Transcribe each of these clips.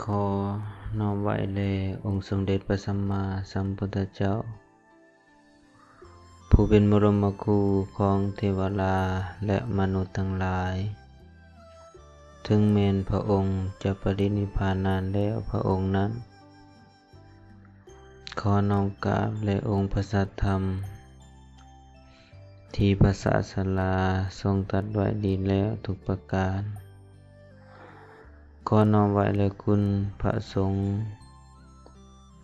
ຂໍນ້ອມໄຫວ້ແດ່ອົງສົມເດັດພະສຳມາສຳພຸດທະເຈົ້າ ຜູ້ເປັນບລົມມະຄູຂອງເທວະລາ ແລະ ມະນຸດທັງຫຼາຍ, ເຖິງແມ່ນພະອົງຈະປະລິນິບພານນານແລ້ວພະອົງນັ້ນ, ຂໍນ້ອມກາບແດ່ອົງພະສັດທຳ ທີ່ພະສາສະດາຊົງຕັດໄວ້ດີແລ້ວທຸກປະການ. ຂໍນ້ອມໄຫວ້ແດ່ຄຸນພະສົງ,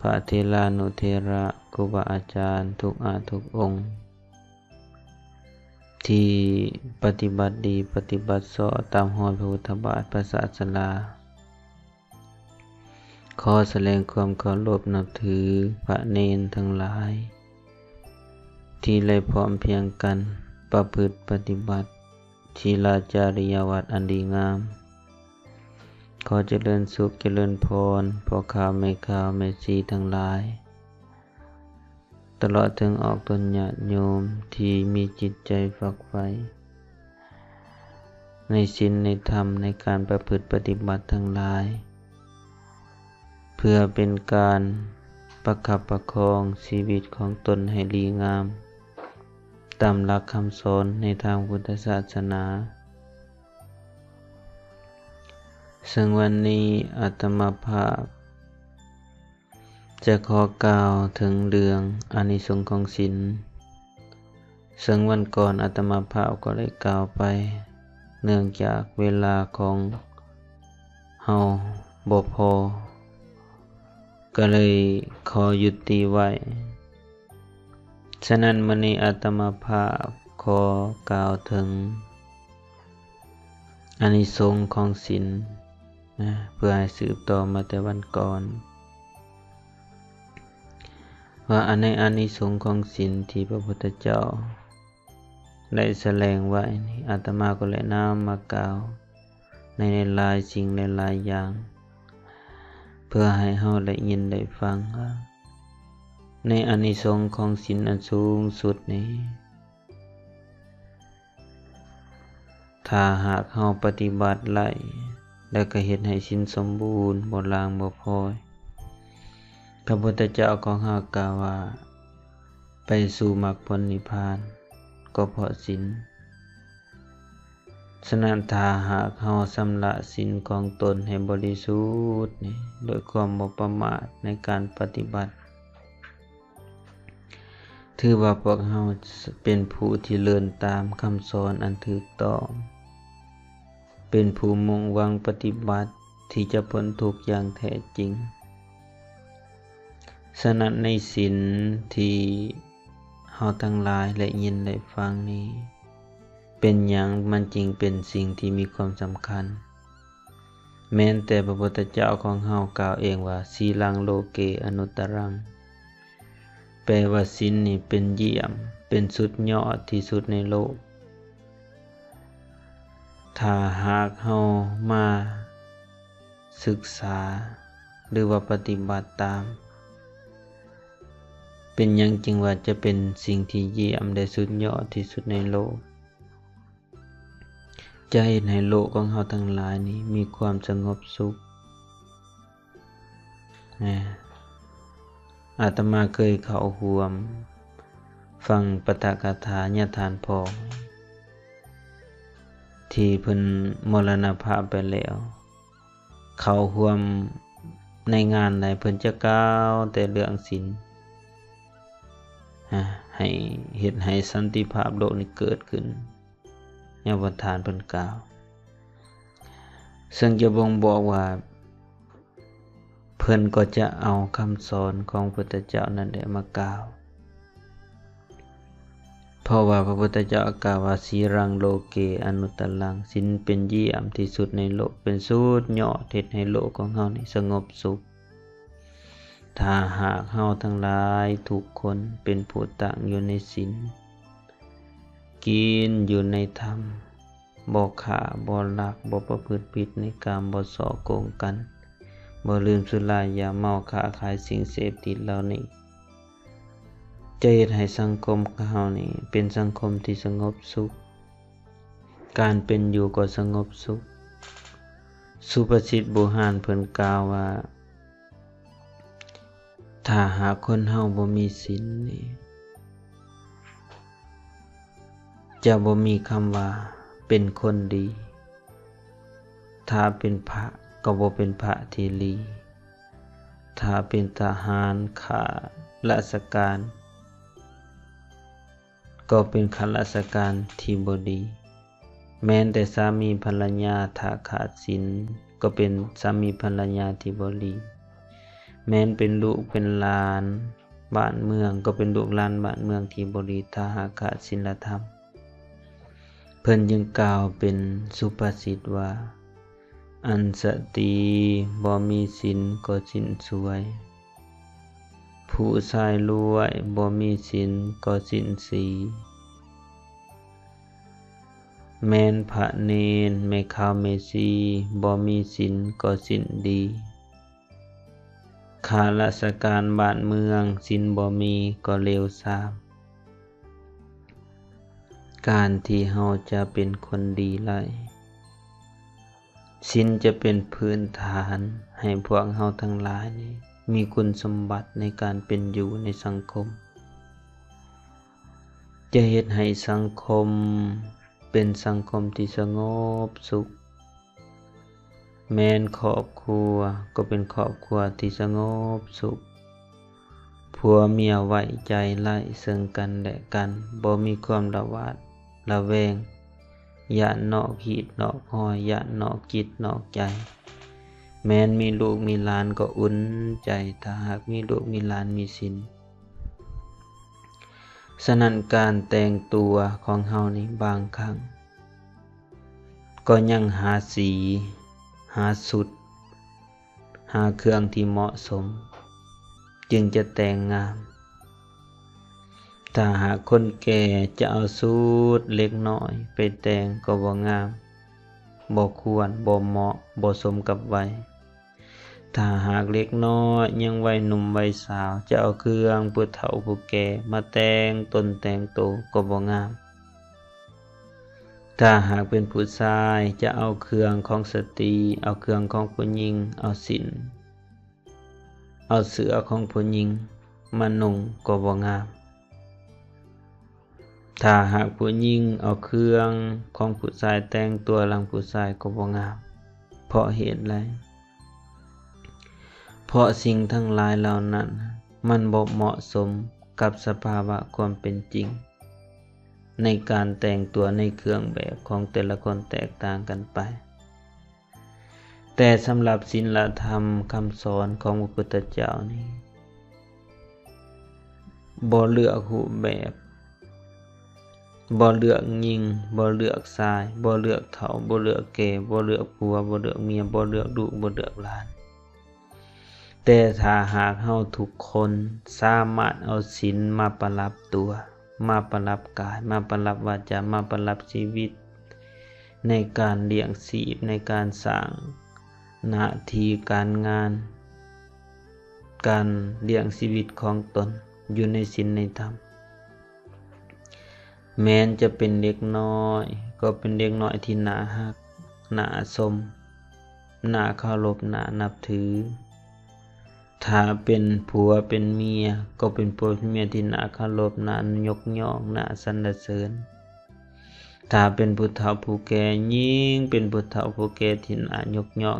ພະເຖລານຸເຖລະ, ຄູບາອາຈານທຸກອາທຸກອົງ ທີ່ປະຕິບັດດີປະຕິບັດຊອບຕາມຮອຍພະພຸດທະບາດພະສາສະດາ. ຂໍສະແດງຄວາມເຄົາລົບນັບຖືພະເນນທັງຫຼາຍ ທີ່ໄດ້ພ້ອມພຽງກັນປະພຶດປະຕິບັດ ສີລາຈາລິຍະວັດອັນດີງາມ. ຂໍຈະເລີນສຸກຈະເລີນພອນ ພໍ່ຂາວແມ່ຂາວແມ່ຊີທັງຫຼາຍ ຕະຫຼອດເຖິງອອກຕົນຍາດໂຍມທີ່ມີຈິດໃຈຝັກໃຝ່ໃນສິນໃນທຳ ໃນການປະພຶດປະຕິບັດທັງຫຼາຍ ເພື່ອເປັນການປະຄັບປະຄອງຊີວິດຂອງຕົນໃຫ້ດີງາມ ຕາມຫຼັກຄຳສອນໃນທາງພຸດທະສາສະໜາ. ເຊິ່ງວັນນີ້ອາດຕະມາພາບ ຈະຂໍກ່າວເຖິງເລື່ອງອານິສົງຂອງສິນ, ເຊິ່ງວັນກ່ອນອາດຕະມາພາບກໍໄດ້ກ່າວໄປ, ເນື່ອງຈາກເວລາຂອງເຮົາບໍ່ພໍ, ກໍເລີຍຂໍຢຸດຕິໄວ້. ສະນັ້ນ ມື້ນີ້ອາດຕະມາພາບຂໍກ່າວເຖິງອານິສົງຂອງສິນນະ, ເພື່ອໃຫ້ສືບຕໍ່ມາແຕ່ວັນກ່ອນ ວ່າໃນອານິສົງຂອງສິນທີ່ພະພຸດທະເຈົ້າໄດ້ສະແດງໄວ້ນີ້, ອາດຕະມາກໍໄດ້ນຳມາກ່າວ ໃນຫຼາຍໆສິ່ງຫຼາຍໆຢ່າງ ເພື່ອໃຫ້ເຮົາໄດ້ຍິນໄດ້ຟັງວ່າ ໃນອານິສົງຂອງສິນອັນສູງສຸດນີ້, ຖ້າຫາກເຮົາປະຕິບັດໄດ້ ແລ້ວກໍເຮັດໃຫ້ສິນສົມບູນ, ບໍ່ລາງບໍ່ພອຍ, ພະພຸດທະເຈົ້າຂອງເຮົາກ່າວວ່າ ໄປສູ່ມັກຜົນນິບພານ ກໍເພາະສິນ. ສະນັ້ນ ຖ້າຫາກເຮົາຊຳລະສິນຂອງຕົນໃຫ້ບໍລິສຸດນີ້ ດ້ວຍຄວາມບໍ່ປະໝາດໃນການປະຕິບັດ, ຖືວ່າພວກເຮົາເປັນຜູ້ທີ່ເດີນຕາມຄຳສອນອັນຖືກຕ້ອງ, ເປັນຜູ້ມຸ່ງຫວັງປະຕິບັດທີ່ຈະພົ້ນທຸກຢ່າງແທ້ຈິງ. ສະນັ້ນ ໃນສິນທີ່ເຮົາທັງຫຼາຍໄດ້ຍິນໄດ້ຟັງນີ້ ເປັນຫຍັງມັນຈຶ່ງເປັນສິ່ງທີ່ມີຄວາມສຳຄັນ? ແມ່ນແຕ່ພະພຸດທະເຈົ້າຂອງເຮົາກ່າວເອງວ່າ ສີລັງໂລເກອະນຸດຕະລັງ ແປວ່າສິນນີ້ເປັນຢ້ຽມ, ເປັນສຸດຍອດທີ່ສຸດໃນໂລກ. ຖ້າຫາກເຮົາມາສຶກສາ ຫຼືວ່າປະຕິບັດຕາມ, ເປັນຫຍັງຈຶ່ງວ່າຈະເປັນສິ່ງທີ່ຢ້ຽມ ແລະ ສຸດຍອດທີ່ສຸດໃນໂລກ? ຈະເຮັດໃຫ້ໂລກຂອງເຮົາທັງຫຼາຍນີ້ມີຄວາມສະຫງົບສຸກ. ອາດຕະມາເຄີຍເຂົ້າຮ່ວມຟັງປາຖະກະຖາຍາທ່ານພໍ່ ທີ່ເພິ່ນມໍລະນະພາບໄປແລ້ວ. ເຂົ້າຮ່ວມໃນງານໃດ ເພິ່ນຈະກ່າວແຕ່ເລື່ອງສິນ, ອາ ໃຫ້ເຮັດໃຫ້ສັນຕິພາບໂລກນີ້ເກີດຂຶ້ນ, ຍາມປະທານເພິ່ນກ່າວ, ເຊິ່ງຈະບົ່ງບອກວ່າ ເພິ່ນກໍຈະເອົາຄຳສອນຂອງພຸດທະເຈົ້ານັ້ນແຫຼະມາກ່າວ. ເພາະວ່າພະພຸດທະເຈົ້າກ່າວວ່າ ສີລັງໂລເກອະນຸດຕະລັງ, ສິນເປັນຢ້ຽມທີ່ສຸດໃນໂລກ, ເປັນສຸດຍອດ, ເຮັດໃຫ້ໂລກຂອງເຮົານີ້ສະຫງົບສຸກ. ຖ້າຫາກເຮົາທັງຫຼາຍທຸກຄົນເປັນຜູ້ຕັ້ງຢູ່ໃນສິນ, ກິນຢູ່ໃນທຳ, ບໍ່ຂ້າ, ບໍ່ລັກ, ບໍ່ປະພຶດຜິດໃນກາມ, ບໍ່ສໍ້ໂກງກັນ, ບໍ່ດື່ມສຸລາຢາເມົາ, ຄ້າຂາຍສິ່ງເສບຕິດເຫຼົ່ານີ້, ຈະເຮັດໃຫ້ສັງຄົມຂອງເຮົານີ້ເປັນສັງຄົມທີ່ສະຫງົບສຸກ, ການເປັນຢູ່ກໍສະຫງົບສຸກ, ສຸພາສິດບູຮານເພິ່ນກ່າວວ່າ ຖ້າຫາກຄົນເຮົາບໍ່ມີສິນນີ້ ຈະບໍ່ມີຄຳວ່າເປັນຄົນດີ, ຖ້າເປັນພະກໍບໍ່ເປັນພະທີ່ດີ, ຖ້າເປັນທະຫານຂ້າລາຊະການ ກໍເປັນຂ້າລາຊະການທີ່ບໍ່ດີ. ແມ່ນແຕ່ສາມີພັນລະຍາຖ້າຂາດສິນ ກໍເປັນສາມີພັນລະຍາທີ່ບໍ່ດີ. ແມ່ນເປັນລູກເປັນຫຼານບ້ານເມືອງ ກໍເປັນລູກຫຼານບ້ານເມືອງທີ່ບໍ່ດີ ຖ້າຫາກຂາດສິນລະທຳ. ເພິ່ນຈຶ່ງກ່າວເປັນສຸພາສິດວ່າ ອັນສະຕີບໍ່ມີສິນກໍສິ້ນສວຍ, ຜູ້ຊາຍລວຍບໍ່ມີສິນກໍສິ້ນສີ, ແມ່ນພະເນນແມ່ຂາວແມ່ຊີບໍ່ມີສິນກໍສິ້ນດີ, ຂ້າລາຊະການບ້ານເມືອງສິນບໍ່ມີກໍເລວຊາມ. ການທີ່ເຮົາຈະເປັນຄົນດີໄດ້ ສິນຈະເປັນພື້ນຖານໃຫ້ພວກເຮົາທັງຫຼາຍນີ້ ມີຄຸນສົມບັດໃນການເປັນຢູ່ໃນສັງຄົມ, ຈະເຮັດໃຫ້ສັງຄົມເປັນສັງຄົມທີ່ສະຫງົບສຸກ. ແມ່ນຄອບຄົວກໍເປັນຄອບຄົວທີ່ສະຫງົບສຸກ, ຜົວເມຍໄວ້ໃຈໄດ້ເຊິ່ງກັນແລະກັນ, ບໍ່ມີຄວາມລະຫວາດລະແວງ, ຢ້ານນອກຮີດນອກຮອຍ, ຢ້ານນອກຈິດນອກໃຈ. ແມ່ນມີລູກມີຫຼານກໍອຸ່ນໃຈ, ຖ້າຫາກມີລູກມີຫຼານມີສິນ. ສະນັ້ນການແຕ່ງຕົວຂອງເຮົານີ້ບາງຄັ້ງກໍຍັງຫາສີ, ຫາຊຸດ, ຫາເຄື່ອງທີ່ເໝາະສົມ ຈຶ່ງຈະແຕ່ງງາມ. ຖ້າຫາກຄົນແກ່ຈະເອົາຊຸດເດັກນ້ອຍໄປແຕ່ງກໍບໍ່ງາມ, ບໍ່ຄວນ, ບໍ່ເໝາະ, ບໍ່ສົມກັບໄວ. ຖ້າຫາກເດັກນ້ອຍຍັງໄວໜຸ່ມໄວສາວ ຈະເອົາເຄື່ອງຜູ້ເຖົ້າຜູ້ແກ່ມາແຕ່ງຕົນແຕ່ງໂຕກໍບໍ່ງາມ. ຖ້າຫາກເປັນຜູ້ຊາຍຈະເອົາເຄື່ອງຂອງສະຕີ, ເອົາເຄື່ອງຂອງຜູ້ຍິງ, ເອົາສິ້ນ, ເອົາເສື້ອຂອງຜູ້ຍິງມານຸ່ງກໍບໍ່ງາມ. ຖ້າຫາກຜູ້ຍິງເອົາເຄື່ອງຂອງຜູ້ຊາຍແຕ່ງຕົວຫຼັງຜູ້ຊາຍກໍບໍ່ງາມ. ເພາະເຫດໃດ? ເພາະສິ່ງທັງຫຼາຍເຫຼົ່ານັ້ນມັນບໍ່ເໝາະສົມກັບສະພາວະຄວາມເປັນຈິງ ໃນການແຕ່ງຕົວໃນເຄື່ອງແບບຂອງແຕ່ລະຄົນແຕກຕ່າງກັນໄປ. ແຕ່ສຳລັບສິນລະທຳຄຳສອນຂອງພະພຸດທະເຈົ້ານີ້ ບໍ່ເລືອກຮູບແບບ, ບໍ່ເລືອກຍິງ, ບໍ່ເລືອກຊາຍ, ບໍ່ເລືອກເຖົ້າ, ບໍ່ເລືອກແກ່, ບໍ່ເລືອກຜົວ, ບໍ່ເລືອກເມຍ, ບໍ່ເລືອກລູກ, ບໍ່ເລືອກຫຼານ. ແຕ່ຖ້າຫາກເຮົາທຸກຄົນສາມາດເອົາສິນມາປະດັບຕົວ, ມາປະດັບກາຍ, ມາປະດັບວາຈາ, ມາປະດັບຊີວິດ ໃນການລ້ຽງຊີບ, ໃນການສ້າງໜ້າທີ່ການງານ, ການລ້ຽງຊີວິດຂອງຕົນຢູ່ໃນສິນໃນທຳ. ແມ່ນຈະເປັນເດັກນ້ອຍ ກໍເປັນເດັກນ້ອຍທີ່ໜ້າຮັກ, ໜ້າຊົມ, ໜ້າເຄົາລົບ, ໜ້ານັບຖື. ຖ້າເປັນຜົວເປັນເມຍ ກໍເປັນຜົວເປັນເມຍທີ່ໜ້າເຄົາລົບ, ໜ້າຍົກຍ້ອງ, ໜ້າສັນລະເສີນ. ຖ້າເປັນຜູ້ເຖົ້າຜູ້ແກ່, ຍິ່ງເປັນຜູ້ເຖົ້າຜູ້ແກ່ທີ່ໜ້າຍົກຍ້ອງ,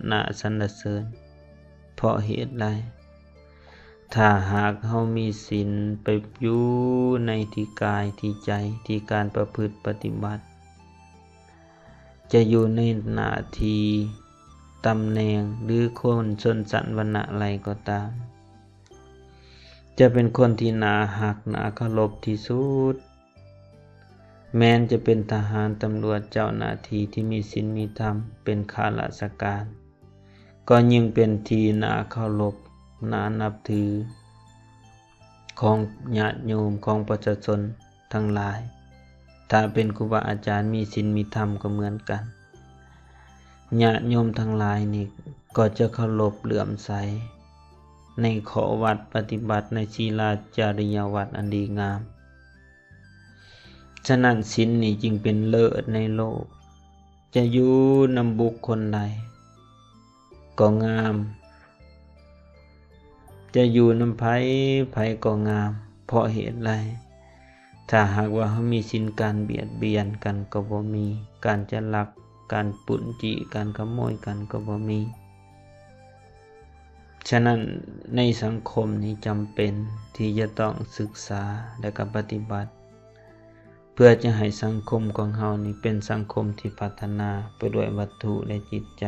ໜ້າສັນລະເສີນ. ເພາະເຫດໃດ? ຖ້າຫາກເຮົາມີສິນໄປຢູ່ໃນທີ່ກາຍທີ່ໃຈ, ທີ່ການປະພຶດປະຕິບັດ, ຈະຢູ່ໃນໜ້າທີ່, ຕຳແໜ່ງ ຫຼື ຄົນຊົນຊັ້ນວັນນະໃດກໍຕາມ, ຈະເປັນຄົນທີ່ໜ້າຮັກ, ໜ້າເຄົາລົບທີ່ສຸດ. ແມ່ນຈະເປັນທະຫານ, ຕຳຫຼວດ, ເຈົ້າໜ້າທີ່ທີ່ມີສິນມີທຳ, ເປັນຂ້າລາຊະການ, ກໍຍິ່ງເປັນທີ່ໜ້າເຄົາລົບ, ໜ້ານັບຖືຂອງຍາດໂຍມ, ຂອງປະຊາຊົນທັງຫຼາຍ. ຖ້າເປັນຄູບາອາຈານມີສິນມີທຳກໍເໝືອນກັນ, ຍາດໂຍມທັງຫຼາຍນີ້ກໍຈະເຄົາລົບເຫຼື້ອມໃສໃນຂໍ້ວັດປະຕິບັດ, ໃນສີລາຈະລິຍະວັດອັນດີງາມ. ສະນັ້ນ ສິນນີ້ຈຶ່ງເປັນເລີດໃນໂລກ. ຈະຢູ່ນຳບຸກຄົນໃດ ກໍງາມ, ຈະຢູ່ນຳໃຜ, ໃຜກໍງາມ. ເພາະເຫດໃດ? ຖ້າຫາກວ່າເຮົາມີສິນ ການບຽດບຽນກັນກໍບໍ່ມີ, ການຈະລັກ, ການປຸ້ນຈີ້, ການຂະໂມຍກັນກໍບໍ່ມີ. ສະນັ້ນ ໃນສັງຄົມນີ້ຈຳເປັນທີ່ຈະຕ້ອງສຶກສາ ແລະ ກໍປະຕິບັດ ເພື່ອຈະໃຫ້ສັງຄົມຂອງເຮົານີ້ເປັນສັງຄົມທີ່ພັດທະນາໄປດ້ວຍວັດຖຸ ແລະ ຈິດໃຈ.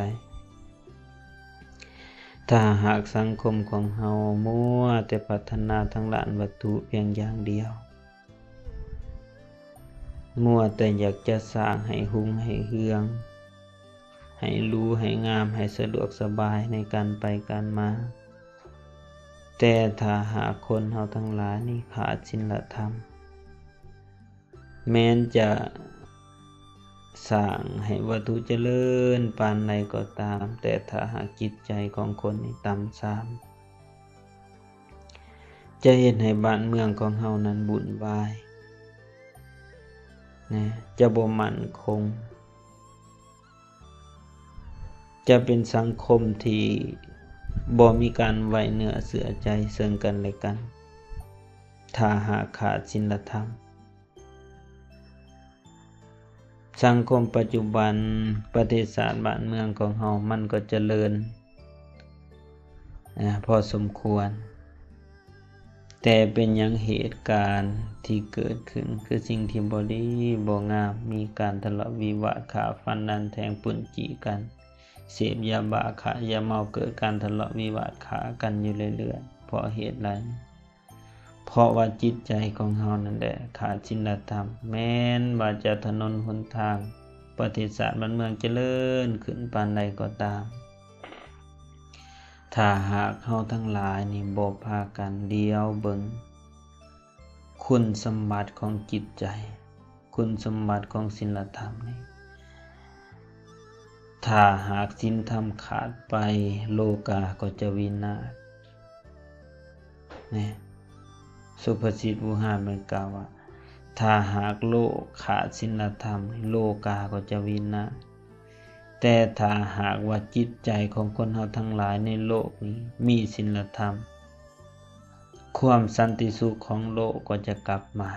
ຖ້າຫາກສັງຄົມຂອງເຮົາມົວແຕ່ພັດທະນາທາງດ້ານວັດຖຸພຽງຢ່າງດຽວ, ມົວແຕ່ຢາກຈະສ້າງໃຫ້ຮຸ່ງໃຫ້ເຮືອງ, ໃຫ້ຫຼູໃຫ້ງາມ, ໃຫ້ສະດວກສະບາຍໃນການໄປການມາ, ແຕ່ຖ້າຫາກຄົນເຮົາທັງຫຼາຍນີ້ຂາດສິນລະທຳ, ແມ່ນຈະສ້າງໃຫ້ວັດຖຸຈະເລີນປານໃດກໍຕາມ, ແຕ່ຖ້າຫາກຈິດໃຈຂອງຄົນນີ້ຕ່ຳຊາມ, ຈະເຮັດໃຫ້ບ້ານເມືອງຂອງເຮົານັ້ນວຸ່ນວາຍນະ, ຈະບໍ່ໝັ້ນຄົງ, ຈະເປັນສັງຄົມທີ່ບໍ່ມີການໄວ້ເນື້ອເຊື່ອໃຈເຊິ່ງກັນແລະກັນ, ຖ້າຫາກຂາດສິນລະທຳ. ສັງຄົມປັດຈຸບັນ, ປະເທດຊາດບ້ານເມືອງຂອງເຮົາ ມັນກໍຈະເລີນ ອາ ພໍສົມຄວນ, ແຕ່ເປັນຫຍັງເຫດການທີ່ເກີດຂຶ້ນ ຄືສິ່ງທີ່ບໍ່ດີບໍ່ງາມ, ມີການທະເລາະວິວາດ, ຂ້າຟັນດັນແທງ, ປຸ້ນຈີ້ກັນ, ເສບຢາບ້າ, ຂາຍຢາເມົາ, ເກີດການທະເລາະວິວາດ, ຂ້າກັນຢູ່ເລື້ອຍໆ. ເພາະເຫດໃດ? ເພາະວ່າຈິດໃຈຂອງເຮົານັ້ນແຫຼະຂາດສິນລະທຳ. ແມ່ນວ່າຈະຖະໜົນຫົນທາງ, ປະເທດຊາດບ້ານເມືອງຈະເລີນຂຶ້ນປານໃດກໍຕາມ, ຖ້າຫາກເຮົາທັງຫຼາຍນີ້ບໍ່ພາກັນຫຼຽວເບິ່ງຄຸນສົມບັດຂອງຈິດໃຈ, ຄຸນສົມບັດຂອງສິນລະທຳນີ້, ຖ້າຫາກສິນທຳຂາດໄປ, ໂລກາກໍຈະວິນາດ. ແນ່ ສຸພາສິດບູຮານເພິ່ນກ່າວວ່າ ຖ້າຫາກໂລກຂາດສິນລະທຳ, ໂລກາກໍຈະວິນາດ. ແຕ່ຖ້າຫາກວ່າຈິດໃຈຂອງຄົນເຮົາທັງຫຼາຍໃນໂລກນີ້ມີສິນລະທຳ, ຄວາມສັນຕິສຸກຂອງໂລກກໍຈະກັບມາ.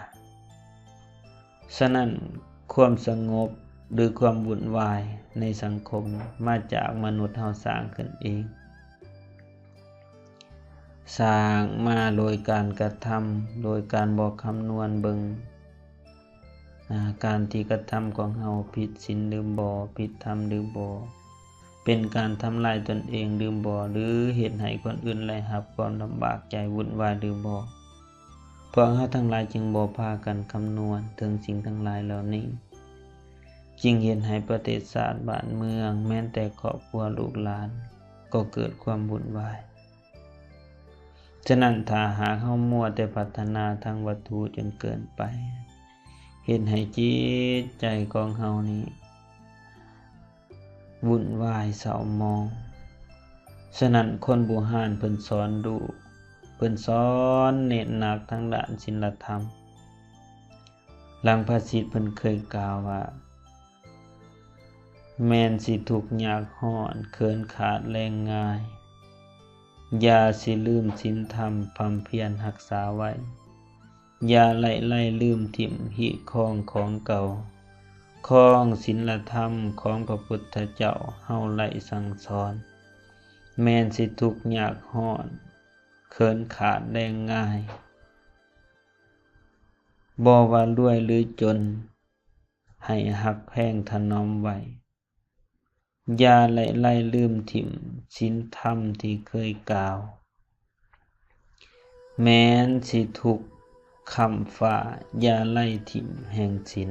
ສະນັ້ນ ຄວາມສະຫງົບ ຫຼື ຄວາມວຸ່ນວາຍໃນສັງຄົມ ມາຈາກມະນຸດເຮົາສ້າງຂຶ້ນເອງ, ສ້າງມາໂດຍການກະທຳ, ໂດຍການບໍ່ຄຳນວນເບິ່ງ ອາ ການທີ່ກະທຳຂອງເຮົາຜິດສິນຫຼືບໍ່, ຜິດທຳຫຼືບໍ່, ເປັນການທຳລາຍຕົນເອງຫຼືບໍ່, ຫຼື ເຮັດໃຫ້ຄົນອື່ນໄດ້ຮັບຄວາມລຳບາກໃຈວຸ່ນວາຍຫຼືບໍ່. ພວກເຮົາທັງຫຼາຍຈຶ່ງບໍ່ພາກັນຄຳນວນເຖິງສິ່ງທັງຫຼາຍເຫຼົ່ານີ້, ຈຶ່ງເຮັດໃຫ້ປະເທດຊາດບ້ານເມືອງ, ແມ່ນແຕ່ຄອບຄົວລູກຫຼານ ກໍເກີດຄວາມວຸ່ນວາຍ. ສະນັ້ນ ຖ້າຫາກເຮົາມົວແຕ່ພັດທະນາທາງວັດຖຸຈົນເກີນໄປ, ເຮັດໃຫ້ຈິດໃຈຂອງເຮົານີ້ວຸ່ນວາຍເສົ້າໝອງ. ສະນັ້ນ ຄົນບູຮານເພິ່ນສອນດຸ, ເພິ່ນສອນເນັ້ນໜັກທາງດ້ານສິນລະທຳ. ຫຼັງພະສິດເພິ່ນເຄີຍກ່າວວ່າ ແມ່ນຊິທຸກຍາກຮ້ອນ, ເຂີນຂາດແລງງ່າຍ, ຢ່າຊິລືມສິນທຳ, ພຳພຽນຮັກສາໄວ້, ຢ່າໄຫຼໄຫຼລືມຖິ້ມຮີດຄອງຂອງເກົ່າ, ຄອງສິນລະທຳຂອງພະພຸດທະເຈົ້າເຮົາໄດ້ສັ່ງສອນ, ແມ່ນຊິທຸກຍາກຮ້ອນ, ເຂີນຂາດແລງງ່າຍ, ບໍ່ວ່າລວຍຫຼືຈົນ, ໃຫ້ຮັກແພງຖະໜອມໄວ້, ຢ່າໄຫຼໄຫຼລືມຖິ້ມສິນທຳທີ່ເຄີຍກ່າວ, ແມ່ນຊິທຸກຄ້ຳຟ້າ, ຢ່າໄຫຼຖິ້ມແຫ່ງສິນ.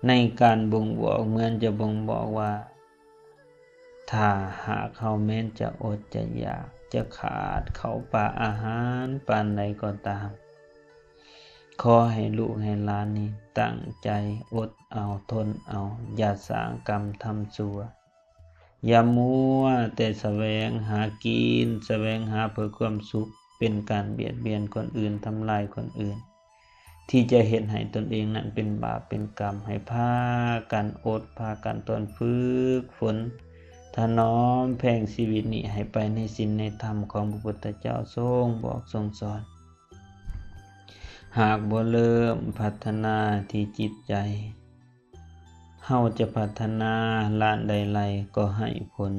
ໃນການບົ່ງບອກ ເໝືອນຈະບົ່ງບອກວ່າ ຖ້າຫາກເຮົາແມ່ນຈະອົດຈະຢາກ, ຈະຂາດເຂົ້າປາອາຫານປານໃດກໍຕາມ, ຂໍໃຫ້ລູກໃຫ້ຫຼານນີ້ຕັ້ງໃຈອົດເອົາ, ທົນເອົາ, ຢ່າສ້າງກຳທຳຊົ່ວ, ຢ່າມົວແຕ່ສະແຫວງຫາກິນ, ສະແຫວງຫາເພື່ອຄວາມສຸກ, ເປັນການບຽດບຽນຄົນອື່ນ, ທຳລາຍຄົນອື່ນ. ທີ່ຈະເຮັດໃຫ້ຕົນເອງນັ້ນເປັນບາບເປັນກຳ, ໃຫ້ພາກັນອົດ, ພາກັນທົນ, ຝຶກຝົນ ຖະໜອມແຜງຊີວິດນີ້ໃຫ້ໄປໃນສິນໃນທຳຂອງພະພຸດທະເຈົ້າຊົງບອກຊົງສອນ. ຫາກບໍ່ເລີ່ມພັດທະນາທີ່ຈິດໃຈ, ເຮົາຈະພັດທະນາລ້ານໃດໄຫຼກໍໃຫ້ຜົນ.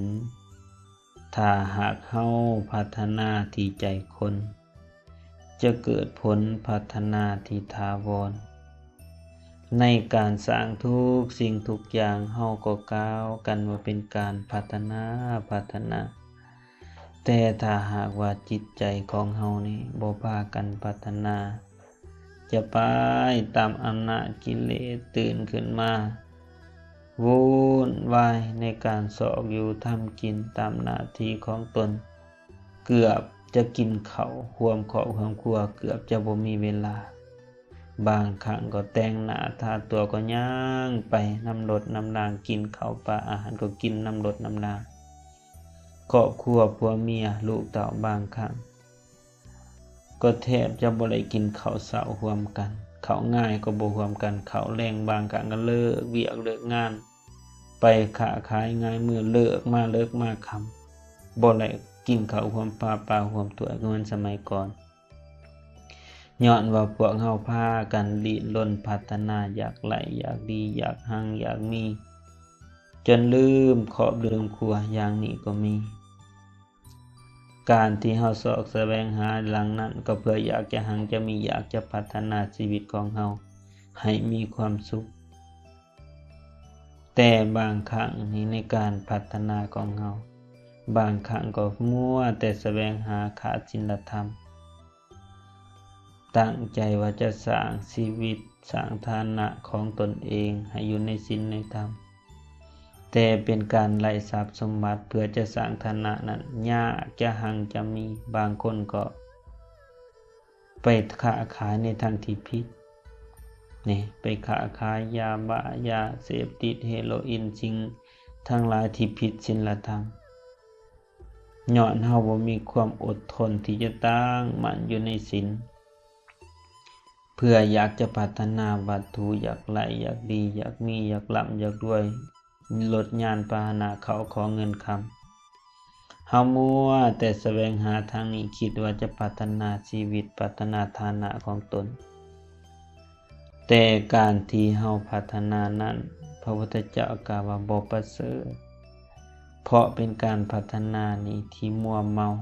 ຖ້າຫາກເຮົາພັດທະນາທີ່ໃຈຄົນ, ຈະເກີດຜົນພັດທະນາທີ່ຖາວອນ. ໃນການສ້າງທຸກສິ່ງທຸກຢ່າງ, ເຮົາກໍກ່າວກັນວ່າເປັນການພັດທະນາ, ພັດທະນາ. ແຕ່ຖ້າຫາກວ່າຈິດໃຈຂອງເຮົານີ້ບໍ່ພາກັນພັດທະນາ, ຈະໄປຕາມອຳນາດກິເລດ, ຕື່ນຂຶ້ນມາວຸ່ນວາຍໃນການຊອກຢູ່ທຳກິນຕາມໜ້າທີ່ຂອງຕົນ, ເກືອບຈະກິນເຂົ້າຮ່ວມຄອບຮ່ວມຄົວ, ເກືອບຈະບໍ່ມີເວລາ. ບາງຄັ້ງກໍແຕ່ງໜ້າທາຕົວ, ກໍຍ່າງໄປນຳລົດນຳລາງ, ກິນເຂົ້າປາອາຫານກໍກິນນຳລົດນຳລາງ. ຄອບຄົວຜົວເມຍລູກເຕົ້າບາງຄັ້ງກໍແທບຈະບໍ່ໄດ້ກິນເຂົ້າເຊົ້າຮ່ວມກັນ, ເຂົ້າງາຍກໍບໍ່ຮ່ວມກັນ, ເຂົ້າແລງບາງຄັ້ງກໍເລີກວຽກເລີກງານ ໄປຄ້າຂາຍງາຍມື້, ເລີກມາເລີກມາຄ່ຳ, ບໍ່ໄດ້ກິນເຂົ້າຮ່ວມປາປາຮ່ວມຖ້ວຍຄືເໝືອນສະໄໝກ່ອນ. ຍ້ອນວ່າພວກເຮົາພາກັນດີ້ນລົນພັດທະນາ, ຢາກໄດ້, ຢາກດີ, ຢາກຮັ່ງ, ຢາກມີ, ຈົນລືມຄອບລືມຄົວ, ຢ່າງນີ້ກໍມີ. ການທີ່ເຮົາຊອກສະແຫວງຫາຢ່າງນັ້ນ ກໍເພື່ອຢາກຈະຮັ່ງຈະມີ, ຢາກຈະພັດທະນາຊີວິດຂອງເຮົາໃຫ້ມີຄວາມສຸກ. ແຕ່ບາງຄັ້ງນີ້ໃນການພັດທະນາຂອງເຮົາ, ບາງຄັ້ງກໍມົວແຕ່ສະແຫວງຫາຂາດສິນລະທຳ, ຕັ້ງໃຈວ່າຈະສ້າງຊີວິດ, ສ້າງຖານະຂອງຕົນເອງໃຫ້ຢູ່ໃນສິນໃນທຳ, ແຕ່ເປັນການໄລ່ຊັບສົມບັດເພື່ອຈະສ້າງຖານະນັ້ນ, ຢາກຈະຮັ່ງຈະມີ. ບາງຄົນກໍ ໄປຄ້າຂາຍໃນທາງທີ່ຜິດ ນີ້ ໄປຄ້າຂາຍຢາບ້າ, ຢາເສບຕິດ, ເຮໂຣອິນ, ສິ່ງທັງຫຼາຍທີ່ຜິດສິນລະທຳ. ຍ້ອນເຮົາບໍ່ມີຄວາມອົດທົນທີ່ຈະຕັ້ງໝັ້ນຢູ່ໃນສິນ, ເພື່ອຢາກຈະພັດທະນາວັດຖຸ, ຢາກໄດ້, ຢາກດີ, ຢາກມີ, ຢາກລ່ຳ, ຢາກລວຍ, ລົດຍານພາຫະນະ, ເຂົ້າຂອງເງິນຄຳ. ເຮົາມົວແຕ່ສະແຫວງຫາທາງນີ້, ຄິດວ່າຈະພັດທະນາຊີວິດ, ພັດທະນາຖານະຂອງຕົນ. ແຕ່ການທີ່ເຮົາພັດທະນານັ້ນ, ພະພຸດທະເຈົ້າກ່າວວ່າບໍ່ປະເສີດ, ເພາະເປັນການພັດທະນານີ້ທີ່ມົວເມົາ.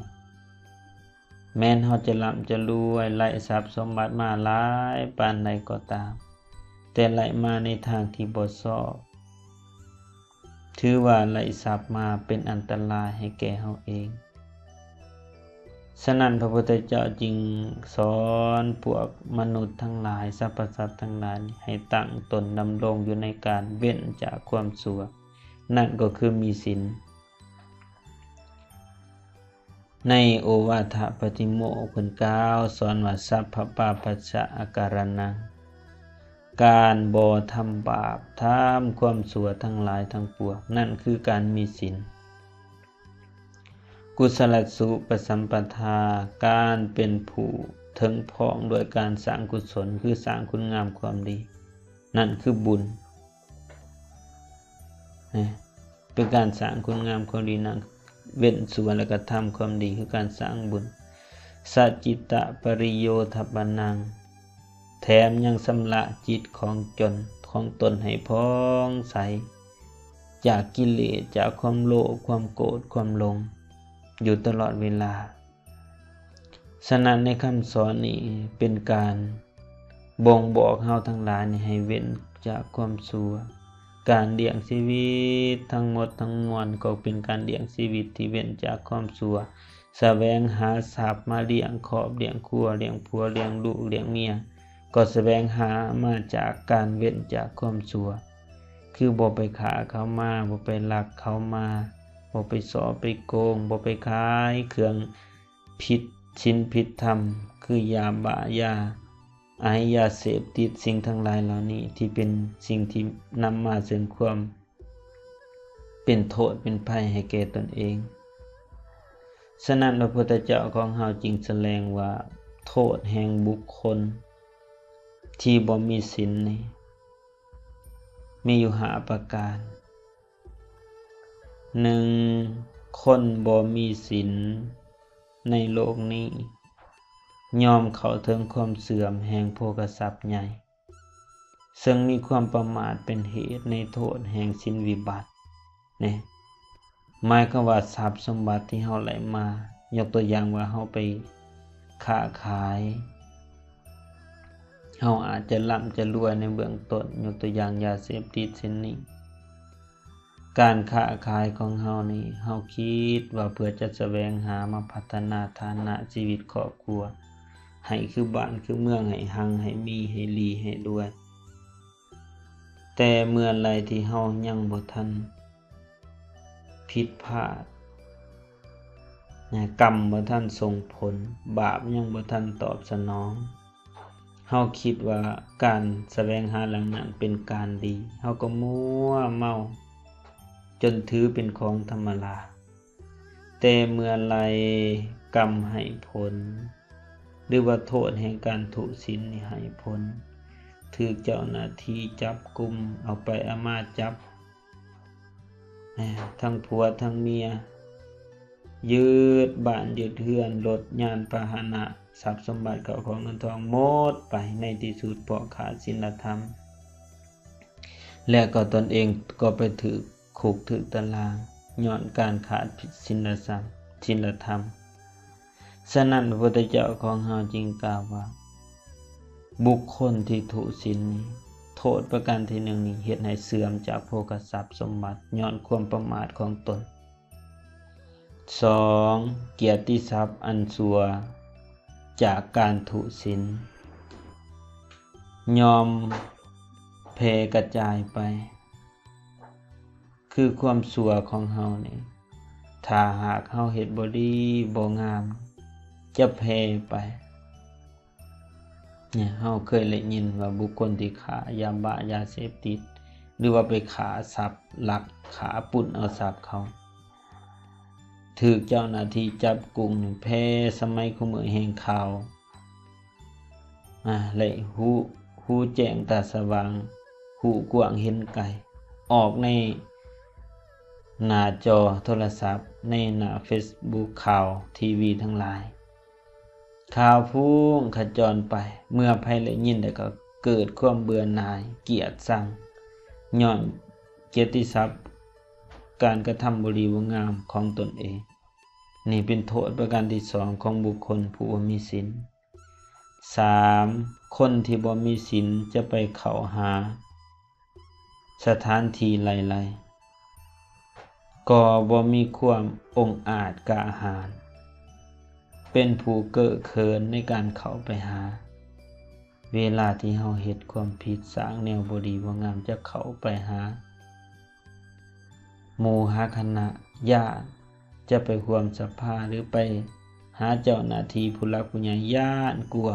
ແມ່ນເຮົາຈະລ່ຳຈະລວຍ, ໄດ້ຊັບສົມບັດມາຫຼາຍປານໃດກໍຕາມ, ແຕ່ໄດ້ມາໃນທາງທີ່ບໍ່ຊອບ, ຖືວ່າໄດ້ຊັບມາເປັນອັນຕະລາຍໃຫ້ແກ່ເຮົາເອງ. ສະນັ້ນ ພະພຸດທະເຈົ້າຈຶ່ງສອນພວກມະນຸດທັງຫຼາຍ, ສັບພະສັດທັງຫຼາຍ ໃຫ້ຕັ້ງຕົນດຳລົງຢູ່ໃນການເວັ້ນຈາກຄວາມຊົ່ວ, ນັ້ນກໍຄືມີສິນ. ໃນໂອວາທະປາຕິໂມກເພິ່ນກ່າວສອນວ່າ ສັບພະປາປັດສະອາກາລະນັງ, ການບໍ່ທຳບາບ, ທຳຄວາມຊົ່ວທັງຫຼາຍທັງປວງ, ນັ້ນຄືການມີສິນ. ກຸສະລະສຸປະສຳປະທາ, ການເປັນຜູ້ເຖິງພ້ອມດ້ວຍການສ້າງກຸສົນ, ຄືສ້າງຄຸນງາມຄວາມດີ, ນັ້ນຄືບຸນ. ເປັນການສ້າງຄຸນງາມຄວາມດີນັ້ນ, ເວັ້ນຊົ່ວແລ້ວກໍທຳຄວາມດີ ຄືການສ້າງບຸນ. ສະຈິດຕະປະລິໂຍທະປະນັງ, ແຖມຍັງຊຳລະຈິດຂອງຕົນ, ຂອງຕົນໃຫ້ຜ່ອງໃສຈາກກິເລດ, ຈາກຄວາມໂລບ, ຄວາມໂກດ, ຄວາມຫຼົງ ຢູ່ຕະຫຼອດເວລາ. ສະນັ້ນໃນຄຳສອນນີ້ເປັນການບົ່ງບອກເຮົາທັງຫຼາຍນີ້ໃຫ້ເວັ້ນຈາກຄວາມຊົ່ວ. ການລ້ຽງຊີວິດທັງໝົດທັງມວນກໍເປັນການລ້ຽງຊີວິດທີ່ເວັ້ນຈາກຄວາມຊົ່ວ. ສະແຫວງຫາຊັບມາລ້ຽງຄອບລ້ຽງຄົວ, ລ້ຽງຜົວ, ລ້ຽງລູກ, ລ້ຽງເມຍ, ກໍສະແຫວງຫາມາຈາກການເວັ້ນຈາກຄວາມຊົ່ວ. ຄືບໍ່ໄປຂ້າເຂົາມາ, ບໍ່ໄປລັກເຂົາມາ, ບໍ່ໄປສໍ້ໄປໂກງ, ບໍ່ໄປຂາຍເຄື່ອງ ຜິດສິນຜິດທຳ ຄືຢາບ້າ, ຢາໄອ, ຢາເສບຕິດ, ສິ່ງທັງຫຼາຍເຫຼົ່ານີ້ທີ່ເປັນສິ່ງທີ່ນຳມາເຊິ່ງຄວາມເປັນໂທດເປັນໄພໃຫ້ແກ່ຕົນເອງ. ສະນັ້ນ ພະພຸດທະເຈົ້າຂອງເຮົາຈຶ່ງສະແດງວ່າ ໂທດແຫ່ງບຸກຄົນທີ່ບໍ່ມີສິນນີ້ ມີຢູ່ຫ້າປະການ. ໜຶ່ງ, ຄົນບໍ່ມີສິນໃນໂລກນີ້ ຍ່ອມເຂົ້າເຖິງຄວາມເສື່ອມແຫ່ງໂພຄະຊັບໃຫຍ່ ເຊິ່ງມີຄວາມປະໝາດເປັນເຫດໃນໂທດແຫ່ງສິນວິບັດ. ນີ້ໝາຍຄວາມວ່າ ຊັບສົມບັດທີ່ເຮົາໄດ້ມາ, ຍົກຕົວຢ່າງວ່າເຮົາໄປຄ້າຂາຍ, ເຮົາອາດຈະລ່ຳຈະລວຍໃນເບື້ອງຕົ້ນ, ຍົກຕົວຢ່າງຢາເສບຕິດເຊັ່ນນີ້. ການຄ້າຂາຍຂອງເຮົານີ້ ເຮົາຄິດວ່າເພື່ອຈະສະແຫວງຫາມາພັດທະນາຖານະຊີວິດຄອບຄົວ ໃຫ້ຄືບ້ານຄືເມືອງ, ໃຫ້ຮັ່ງ, ໃຫ້ມີ, ໃຫ້ລີ, ໃຫ້ລວຍ. ແຕ່ເມື່ອໃດທີ່ເຮົາຍັງບໍ່ທັນຜິດພາດ, ກຳບໍ່ທັນສົ່ງຜົນ, ບາບຍັງບໍ່ທັນຕອບສະໜອງ, ເຮົາຄິດວ່າການສະແຫວງຫາເຫຼົ່ານັ້ນເປັນການດີ, ເຮົາກໍມົວເມົາຈົນຖືເປັນຂອງທຳມະດາ. ແຕ່ເມື່ອໃດກຳໃຫ້ຜົນ ຫຼືວ່າໂທດແຫ່ງການທຸສິນນີ້ໃຫ້ຜົນ, ຖືກເຈົ້າໜ້າທີ່ຈັບກຸມ, ເອົາໄປອາມາດຈັບ ແມ່ນທັງຜົວທັງເມຍ, ຍຶດບ້ານຍຶດເຮືອນ, ລົດຍານພາຫະນະ, ຊັບສົມບັດເຂົ້າຂອງເງິນທອງໝົດໄປໃນທີ່ສຸດ ເພາະຂາດສິນລະທຳ, ແລະກໍຕົນເອງກໍໄປຖືກຄຸກຖືກຕາລາງ ຍ້ອນການຂາດສິນລະທຳ, ສິນລະທຳ. ສະນັ້ນ ພະພຸດທະເຈົ້າຂອງເຮົາຈຶ່ງກ່າວວ່າ ບຸກຄົນທີ່ທຸສິນນີ້ ໂທດປະການທີໜຶ່ງນີ້ ເຮັດໃຫ້ເສື່ອມຈາກໂພຄະຊັບສົມບັດ ຍ້ອນຄວາມປະໝາດຂອງຕົນ. ສອງ, ກຽດຕິສັບອັນຊົ່ວຈາກການທຸສິນ ຍ່ອມແຜ່ກະຈາຍໄປ. ຄືຄວາມຊົ່ວຂອງເຮົານີ້ ຖ້າຫາກເຮົາເຮັດບໍ່ດີບໍ່ງາມ ຈະແຜ່ໄປ. ເຮົາເຄີຍໄດ້ຍິນວ່າບຸກຄົນທີ່ຄ້າຢາບ້າຢາເສບຕິດ ຫຼືວ່າໄປຄ້າຊັບລັກ ຄ້າປຸ້ນເອົາຊັບເຂົາ ຖືກເຈົ້າໜ້າທີ່ຈັບກຸມນີ້ ແຜ່ສະໄໝຄູ່ມື້ແຫ່ງຂ່າວ ອາ ແລະ ຮູ້ ຮູ້ແຈ້ງຕາສະຫວ່າງ ຮູ້ກວ້າງເຫັນໄກ ອອກໃນໜ້າຈໍໂທລະສັບ ໃນໜ້າເຟສບຸກ ຂ່າວ ທີວີ ທັງຫຼາຍ. ຂ່າວພຸ້ງຂະຈອນໄປ ເມື່ອໃຜໄດ້ຍິນແລ້ວກໍເກີດຄວາມເບື່ອໜ່າຍ ກຽດຊັງ ຍ້ອນກຽດຕິສັບການກະທຳບໍ່ດີບໍ່ງາມຂອງຕົນເອງ. ນີ້ເປັນໂທດປະການທີສອງຂອງບຸກຄົນຜູ້ບໍ່ມີສິນ. ສາມ, ຄົນທີ່ບໍ່ມີສິນຈະໄປເຂົ້າຫາສະຖານທີ່ໄລ່ໆ ກໍບໍ່ມີຄວາມອົງອາດກ້າຫານ ເປັນຜູ້ເກີກເຂີນໃນການເຂົ້າໄປຫາ. ເວລາທີ່ເຮົາເຮັດຄວາມຜິດ ສ້າງແນວບໍ່ດີບໍ່ງາມ ຈະເຂົ້າໄປຫາ ໝູ່ຫາຄະນະ ຢ້ານຈະໄປຮ່ວມສະພາ ຫຼື ໄປຫາເຈົ້າໜ້າທີ່ຜູ້ຫຼັກຜູ້ໃຫຍ່ ຢ້ານກົວ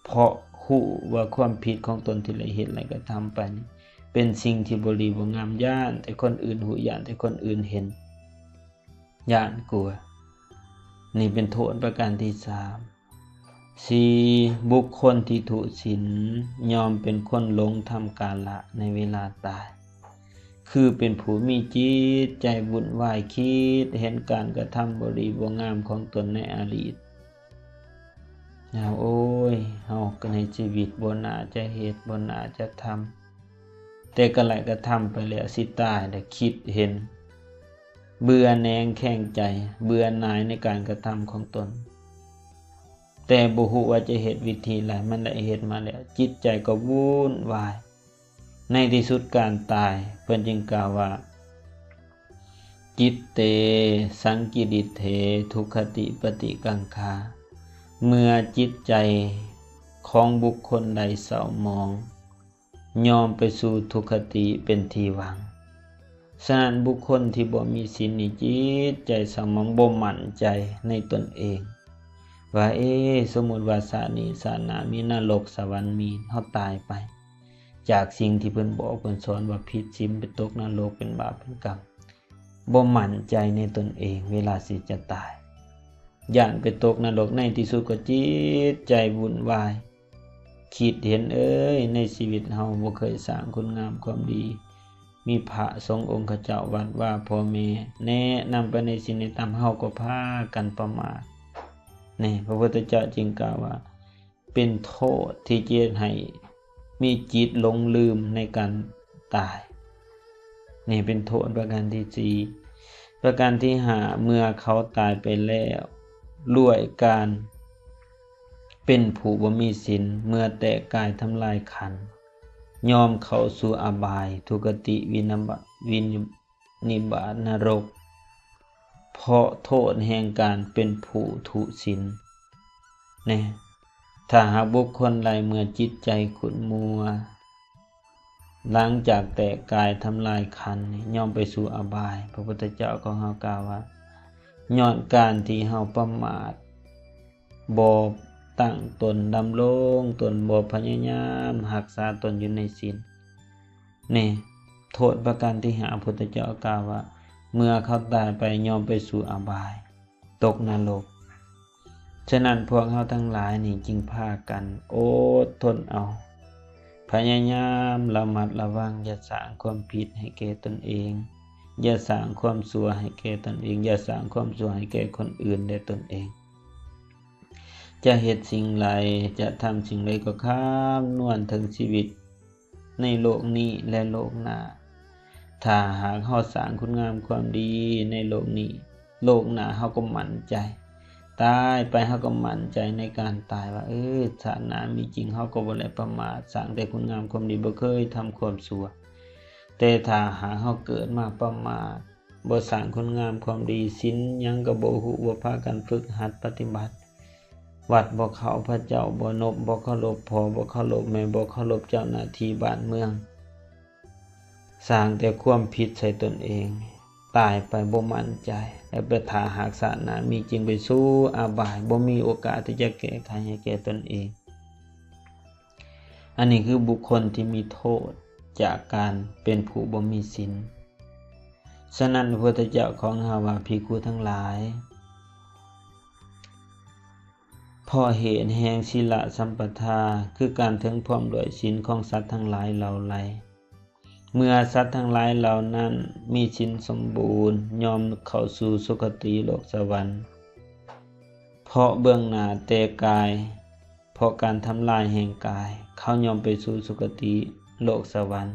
ເພາະຮູ້ວ່າຄວາມຜິດຂອງຕົນທີ່ໄດ້ເຮັດໄດ້ກະທຳໄປນີ້ ເປັນສິ່ງທີ່ບໍ່ດີບໍ່ງາມ, ຢ້ານແຕ່ຄົນອື່ນຮູ້, ຢ້ານແຕ່ຄົນອື່ນເຫັນ, ຢ້ານກົວ. ນີ້ເປັນໂທດປະການທີສາມ. ສີ່, ບຸກຄົນທີ່ທຸສິນຍ່ອມເປັນຄົນຫຼົງທຳກາລະໃນເວລາຕາຍ, ຄືເປັນຜູ້ມີຈິດໃຈວຸ່ນວາຍ, ຄິດເຫັນການກະທຳບໍ່ດີບໍ່ງາມຂອງຕົນໃນອະດີດ. ໂອ້ຍ, ເຮົາໃນຊີວິດບໍ່ໜ້າຈະເຮັດ, ບໍ່ໜ້າຈະທຳ, ແຕ່ກະໄດ້ກະທຳໄປແລ້ວ, ຊິຕາຍແລ້ວ, ຄິດເຫັນເບື່ອແໜງແຂງໃຈ, ເບື່ອໜ່າຍໃນການກະທຳຂອງຕົນ. ແຕ່ບໍ່ຮູ້ວ່າຈະເຮັດວິທີໃດ, ມັນໄດ້ເຮັດມາແລ້ວ, ຈິດໃຈກໍວຸ່ນວາຍ. ໃນທີ່ສຸດການຕາຍ, ເພິ່ນຈຶ່ງກ່າວວ່າ ຈິດເຕ ສັງກິລິດເຖ ທຸກຂະຕິປະຕິກັງຄາ. ເມື່ອຈິດໃຈຂອງບຸກຄົນໃດເສົ້າໝອງ, ຍ່ອມໄປສູ່ທຸກຄະຕິເປັນທີ່ຫວັງ. ສະນັ້ນ ບຸກຄົນທີ່ບໍ່ມີສິນນີ້ ຈິດໃຈເສົ້າໝອງ, ບໍ່ໝັ້ນໃຈໃນຕົນເອງ ວ່າ ເອ ສົມມຸດວ່າຊາດນີ້ຊາດໜ້າມີນະລົກສະຫວັນມີ, ເຮົາຕາຍໄປຈາກສິ່ງທີ່ເພິ່ນບອກເພິ່ນສອນວ່າຜິດສິນ, ໄປຕົກນະລົກ, ເປັນບາບເປັນກຳ, ບໍ່ໝັ້ນໃຈໃນຕົນເອງເວລາຊິຈະຕາຍ. ຢ້ານໄປຕົກນະລົກ, ໃນທີ່ສຸດກໍຈິດໃຈວຸ່ນວາຍ, ຄິດເຫັນ ເອີຍ ໃນຊີວິດເຮົາບໍ່ເຄີຍສ້າງຄຸນງາມຄວາມດີ, ມີພະສົງອົງຄະເຈົ້າວັດວາພໍ່ແມ່ແນະນຳໄປໃນສິນໃນທຳ ເຮົາກໍພາກັນປະໝາດ. ນີ້ ພະພຸດທະເຈົ້າຈຶ່ງກ່າວວ່າ ເປັນໂທດທີ່ຈະເຮັດໃຫ້ມີຈິດຫຼົງລືມໃນການຕາຍ. ນີ້ເປັນໂທດປະການທີສີ່. ປະການທີຫ້າ ເມື່ອເຂົາຕາຍໄປແລ້ວ ດ້ວຍການເປັນຜູ້ບໍ່ມີສິນ, ເມື່ອແຕກກາຍທຳລາຍຂັນ, ຍ່ອມເຂົ້າສູ່ອະບາຍ, ທຸກະຕິ, ວິນະບະ, ວິນ ນິບາດນະລົກ ເພາະໂທດແຫ່ງການເປັນຜູ້ທຸສິນ. ແນ່ ຖ້າຫາກບຸກຄົນໃດເມື່ອຈິດໃຈຂຸດມົວ ຫຼັງຈາກແຕກກາຍທຳລາຍຂັນນີ້ ຍ່ອມໄປສູ່ອະບາຍ. ພະພຸດທະເຈົ້າຂອງເຮົາກ່າວວ່າ ຍ້ອນການທີ່ເຮົາປະໝາດ ບໍ່ຕັ້ງຕົນດຳລົງຕົນ ບໍ່ພະຍາຍາມຮັກສາຕົນຢູ່ໃນສິນ. ນີ້ ໂທດປະການທີຫ້າ ພຸດທະເຈົ້າກ່າວວ່າ ເມື່ອເຂົາຕາຍໄປຍ່ອມໄປສູ່ອະບາຍ ຕົກນະລົກ. ສະນັ້ນ ພວກເຮົາທັງຫຼາຍນີ້ຈຶ່ງພາກັນອົດທົນເອົາ, ພະຍາຍາມລະມັດລະວັງ, ຢ່າສ້າງຄວາມຜິດໃຫ້ແກ່ຕົນເອງ, ຢ່າສ້າງຄວາມຊົ່ວໃຫ້ແກ່ຕົນເອງ, ຢ່າສ້າງຄວາມຊົ່ວໃຫ້ແກ່ຄົນອື່ນ ແລະ ຕົນເອງ. ຈະເຮັດສິ່ງໃດ, ຈະທຳສິ່ງໃດກໍຄຳນວນເຖິງຊີວິດໃນໂລກນີ້ ແລະ ໂລກໜ້າ. ຖ້າຫາກເຮົາສ້າງຄຸນງາມຄວາມດີໃນໂລກນີ້, ໂລກໜ້າເຮົາກໍໝັ້ນໃຈ, ຕາຍໄປເຮົາກໍໝັ້ນໃຈໃນການຕາຍວ່າ, ເອີ, ຊາດໜ້າມີຈິງເຮົາກໍບໍ່ໄດ້ປະໝາດ, ສ້າງແຕ່ຄຸນງາມຄວາມດີ, ບໍ່ເຄີຍທຳຄວາມຊົ່ວ. ແຕ່ຖ້າຫາກເຮົາເກີດມາປະໝາດ, ບໍ່ສ້າງຄຸນງາມຄວາມດີ, ສິນຫຍັງກໍບໍ່ຮູ້, ບໍ່ພາກັນຝຶກຫັດປະຕິບັດ, ວັດບໍ່ເຂົ້າ, ພະເຈົ້າບໍ່ນົບ, ບໍ່ເຄົາລົບພໍ່, ບໍ່ເຄົາລົບແມ່, ບໍ່ເຄົາລົບເຈົ້າໜ້າທີ່ບ້ານເມືອງ, ສ້າງແຕ່ຄວາມຜິດໃສ່ຕົນເອງ, ຕາຍໄປບໍ່ໝັ້ນໃຈ, ແລ້ວໄປຖ້າຫາກຊາດໜ້າມີຈິງໄປສູ່ອະບາຍ, ບໍ່ມີໂອກາດທີ່ຈະແກ້ໄຂໃຫ້ແກ່ຕົນເອງ. ອັນນີ້ຄືບຸກຄົນທີ່ມີໂທດຈາກການເປັນຜູ້ບໍ່ມີສິນ. ສະນັ້ນ ພະພຸດທະເຈົ້າຂອງເຮົາວ່າ, ພິກຂຸທັງຫຼາຍ, ເພາະເຫດແຫ່ງສີລະສຳປະທາ ຄືການເຖິງພ້ອມດ້ວຍສິນຂອງສັດທັງຫຼາຍເຫຼົ່າໃດ, ເມື່ອສັດທັງຫຼາຍເຫຼົ່ານັ້ນມີສິນສົມບູນ, ຍ່ອມເຂົ້າສູ່ສຸຄະຕິໂລກສະຫວັນ, ເພາະເບື້ອງໜ້າແຕ່ກາຍ, ເພາະການທຳລາຍແຫ່ງກາຍ, ເຂົາຍ່ອມໄປສູ່ສຸຄະຕິໂລກສະຫວັນ.